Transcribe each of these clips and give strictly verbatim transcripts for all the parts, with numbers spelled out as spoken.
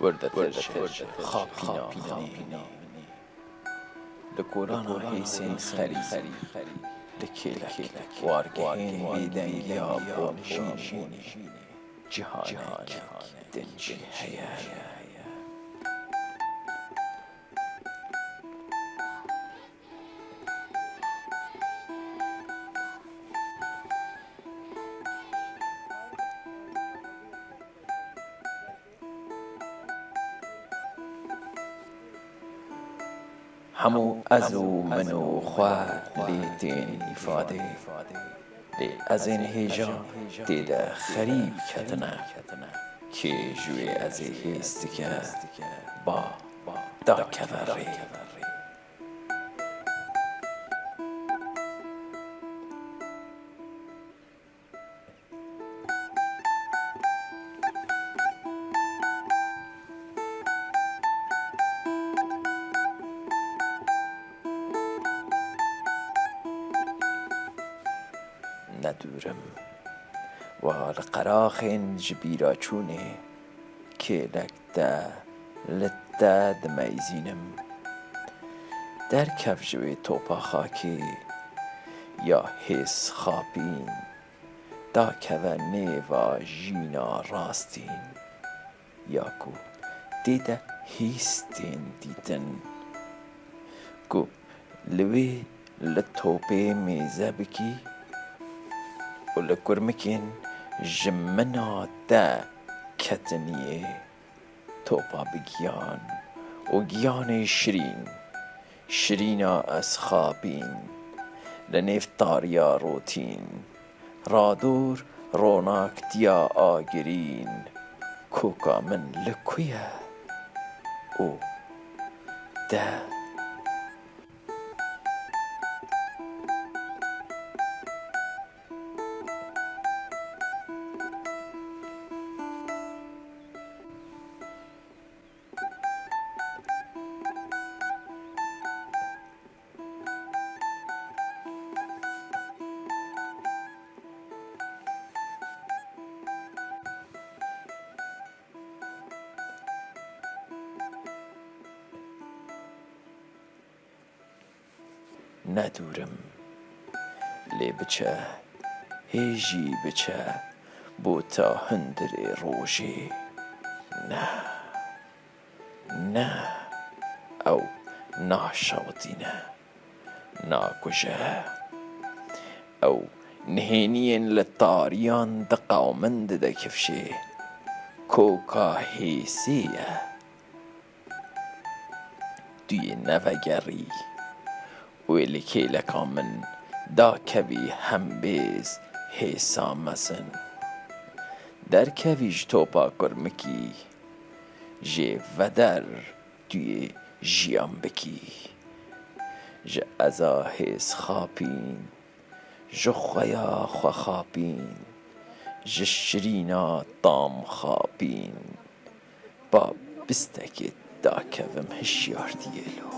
Gur dete ji xapîna min ê. Li kolana hêsên xerî, li kêlek wargehên bêdengiya boncînê, cîhanek din jî heye. Hemû ez û min û xwe lê tên îfadê. Lê ez ên hêja tê de xerîb ketine. Kê ji wê ez ê hêz dike, ba dakeve rê. Ne dûr im. Wa li qeraxên ji bîra çûnê kêlek te li te dimeyzînim. Derkev ji wê topa xakê ya hêz xapîn. Dakeve nêva jîna rastîn, ya ku tê de hîs tên dîtin, ku li wê li topê mêze bikî û li kurmikên ji mina te ketiniyê. Topa bi giyan û giyanê şirîn, şirîna ez xapîn, li nêv tariya rotîn, rador ronaktiya agirîn, koka min li ku ye û te? Ne dûr im. Lê biçe, hê jî biçe, bo ta hundirê rojê. Ne, ne, ew naşewitîne, nakuje. Ew nihêniyên li tariyan diqewmin dide kifşê. Koka hêsê ye. Tu yê nevegerî. Wê li kêleka min dakevî hembêz hêsa mezin. Derkevî ji topa kurmikî, jê veder tu yê jiyan bikî. Ji eza hêz xapîn, ji xweya xwe xapîn, ji şirîna tam xapîn. Ba bistekê dakevim hişyartiyê lo.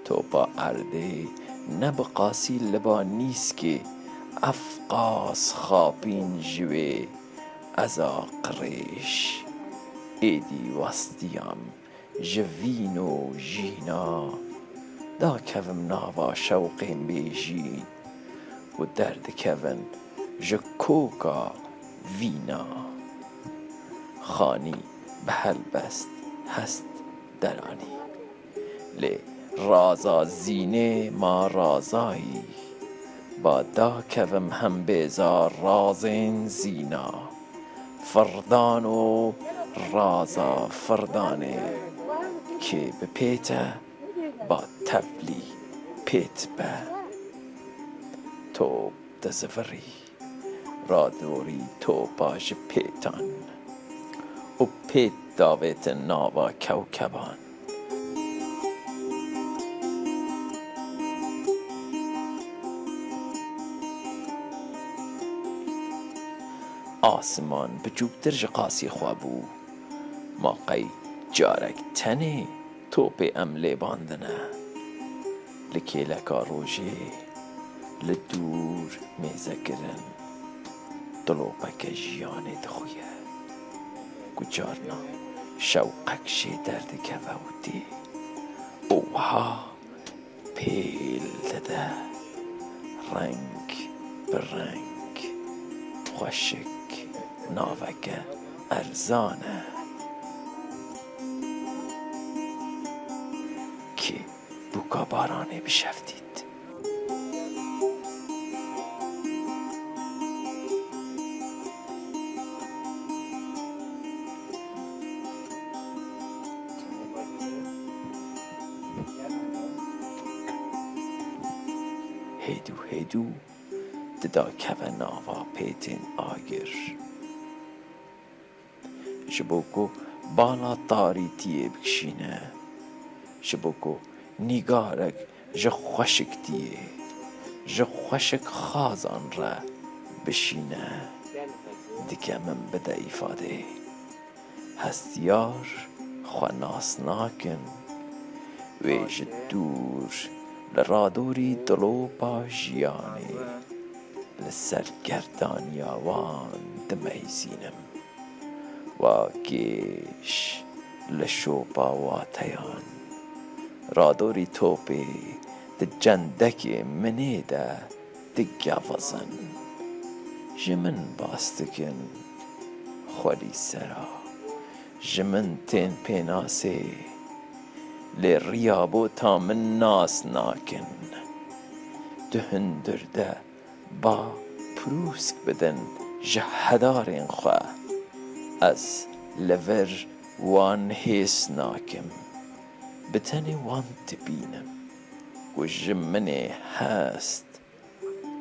Topa erdê ne bi qasî li ba nîskê, ev qas xapîn ji wê eza qirêj. Êdî westiyam ji vîn û jîna, dakevim nava şewqên bêjîn û derdikevin ji koka vîna. Xanî bi helbest hest deranî. Lê raza zînê ma razayî, ba dakevim hembêza razên zîna. Firdan û raza firdanê, kê bi pêt e, ba tevlî pêt be. Top dizivirî radorî topa ji pêtan û pêt davêtin nava kewkeban. Asiman biçûktir ji qasî xwe bû. Ma qey carek tenê topê em lêbandine. Li kêleka rojê li dûr mêze kirin, dilopeke jiyanê dixuye. Ku carna şewqek jê derdikeve û tê û wiha pêl dide, reng bi reng, xweşik, naveke erzan e. Kê bûka baranê bi şev dît? Hêdû hêdû didakeve nava pêtên agir. Ji bo ku bala tarîtiyê bikişîne, ji bo ku nîgarek ji xweşiktiyê, ji xweşik xazan re bişîne, dike min bide îfadê. Hestiyar xwe nas nakin. Wê ji dûr li radorî dilopa jiyanê li ser gerdaniya wan dimeyzînim. Wa kêş li şopa wateyan, radorî topê di cendekê minê de digevizin. Ji min bas dikin xwelî sera, ji min tên pênasê, lê riya bota min nas nakin. Di hundir de ba pirûsk bidin ji hedarên xwe. Ez li vir wan hês nakim. Bi tenê wan dibînim ku ji min ê hest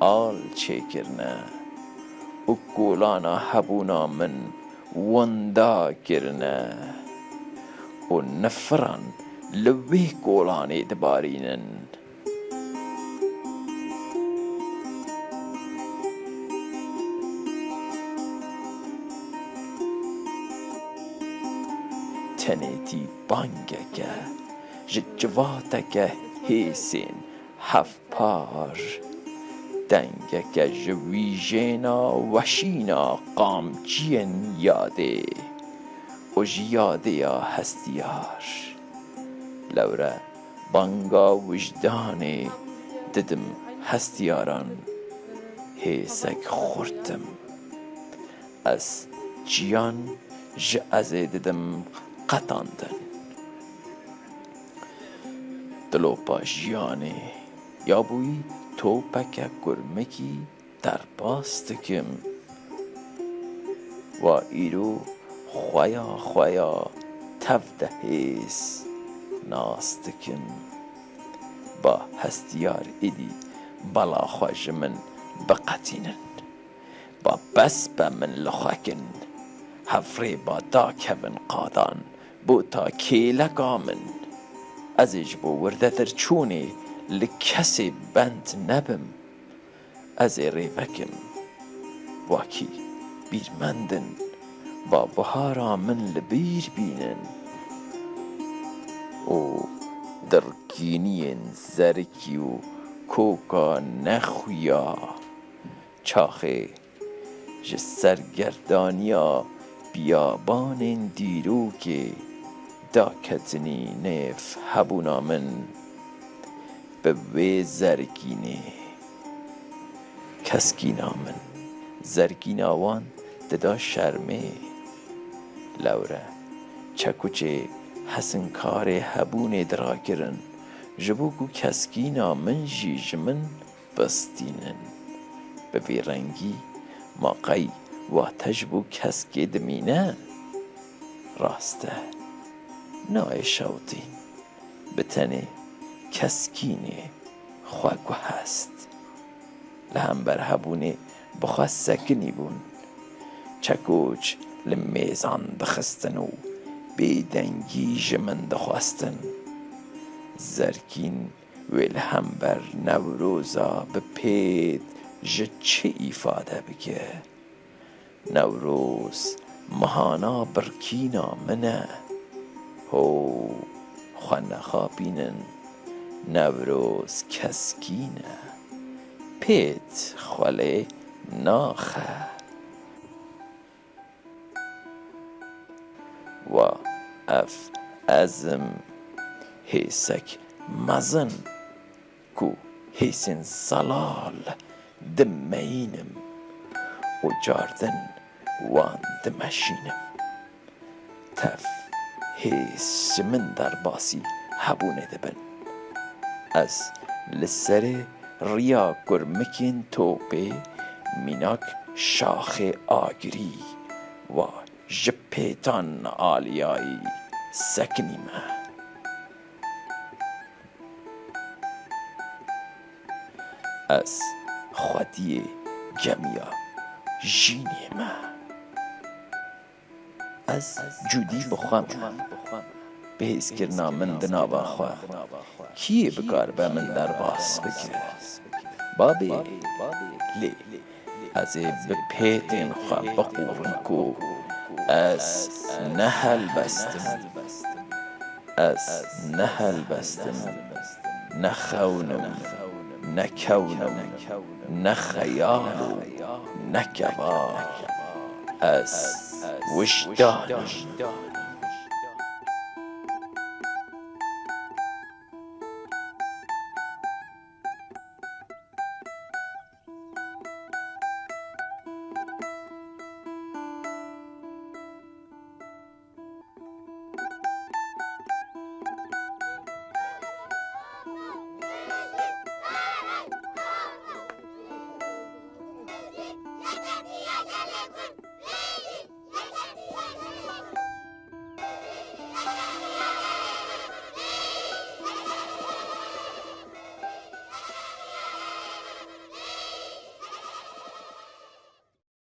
al çêkirine û kolana hebûna min winda kirine û nifiran li wê kolanê dibarînin. Tenêtî bangeke ji civateke hêsên hevpar, dengeke ji wîjêna weşîna qamçiyên yadê û ji yadê ya hestiyar. Lewre banga wijdanê didim hestiyaran, hêsek xurt im. Ez çiyan ji ezê didim qetandin. Dilopa jiyanê ya bûyî topeke kurmikî derbas dikim. Wa îro xweya xweya tev de hês nas dikim. Ba hestiyar êdî bela xwe ji min biqetînin. Ba bes be min li xwe kin. Hevrê ba dakevin qadan, bota kêleka min. Ez ê ji bo wirdetirçûnê li kesê bend nebim. Ez ê rêvekim. Wakî bîrmendin, ba bihara min li bîr bînin. Û dirkîniyên zerikî û koka nexuya. Çaxê ji sergerdaniya biyabanên dîrokê daketinî nêv hebûna min bi wê zergînê. Keskîna min zergîna wan dida şermê. Lewre çekuçê hesinkarê hebûnê dirakirin, ji bo ku keskîna min jî ji min bistînin. Bi vî rengî ma qey wate ji bo keskê dimîne? Rast e, nayê şewitîn, bi tenê keskînê xwe guhest. li hember hebûnê bi xwe sekinî bûn. Çekoç li mêzan dixistin û bêdengî ji min dixwestin. Zerkîn wê li hember Newroza bi pêt ji çi îfade bike? Newroz mehana birkîna min e. Ho, xwe nexapînin, Newroz keskîn e. Pêt xwelê naxe. Wa ev ez im, hêsek mezin ku hêsên zelal dimeyînim û cardin wan dimeşînim. Tev hês ji min derbasî hebûnê dibin. Ez li serê riya kurmikên topê mînak şaxê agirî wa ji pêtan aliyayî sekinîme. Ez xwediyê gemiya jînê me. Ez cûdî bi xwe me. Bi hêzkirina min di nava xwe, kî bikaribe min derbas bike? Babê, lê ez ê bi pêtên xwe biqûrim ku ez ne helbest im. Ez ne helbest im, ne xewn im, ne kewn im, ne xeyal û ne kevak. Ez wijdan im.